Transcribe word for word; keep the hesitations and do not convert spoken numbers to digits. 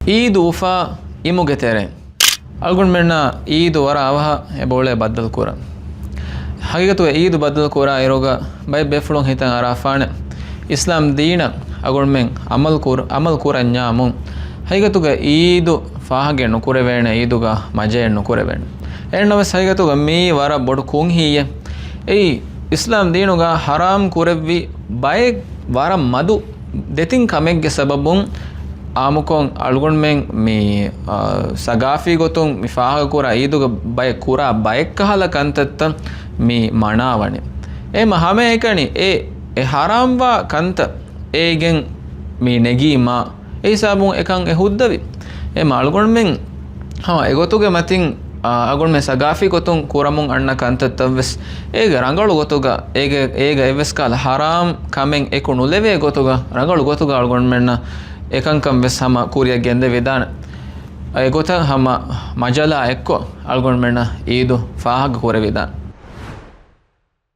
އީދު އުފާ އިމުގެ ތެރެއިން އަޅުގަނޑުމެންނާ އީދު ވަރަށް އަވަހަށް އެބައުޅޭ ބައްދަލުކުރަން. ހަގީގަތުގަ އީދު ބައްދަލުކުރާ އިރުގަ ބައެއް ބޭފުޅުން ހިތަށް އަރާފާނެ، އިސްލާމް ދީނަށް އަޅުގަނޑުމެން އަމަލު ކުރ-، އަމަލު ކުރަންޏާމުން ހަގީގަތުގަ އީދު ފާހަގައެއް ނުކުރެވޭނެ، އީދުގަ މަޖައެއް ނުކުރެވޭނެ. އެހެންނަމަވެސް ހަގީގަތުގަ މިއީ ވަރަށް ބޮޑު ކުންހީއެއް. އެއީ އިސްލާމް ދީނުގަ ޙަރާމް ކުރެއްވި ބައެއް ވަރަށް މަދު ދެތިން ކަމެއްގެ ސަބަބުން އާއްމުކޮށް އަޅުގަނޑުމެން މި، އާ، ސަގާފީ ގޮތުން މި ފާހަގަކުރާ އީދުގަ ބައެއް ކުރާ ބައެއްކަހަލަ ކަންތައްތައް މި މަނާވަނީ. އެހެންމަ ހަމައެކަނި އެ، އެ ޙަރާމްވާ ކަންތައް އޭގެން މި ނެގީމާ، އެ ހިސާބުން އެކަން އެ ހުއްދަވި. އެހެންމަ އަޅުގަނޑުމެން ހަމަ އެގޮތުގެ މަތިން، އާ، އަޅުގަނޑުމެން ސަގާފީ ގޮތުން ކުރަމުން އަންނަ ކަންތައްތައް ވެސް އޭގެ ރަނގަޅު ގޮތުގަ، އޭގެ، އޭގަ އެއްވެސް ކަހަލަ ޙަރާމް ކަމެއް އެކު ނުލެވޭ ގޮތުގަ، ރަނގަޅު ގޮތުގަ އަޅުގަނޑުމެންނަށް އެކަންކަން ވެސް ހަމަ ކުރިއަށް ގެންދެވިދާނެ. އެގޮތަށް ހަމަ މަޖަލާ އެއްކޮށް އަޅުގަނޑުމެންނަށް އީދު ފާހަގަ ކުރެވިދާނެ.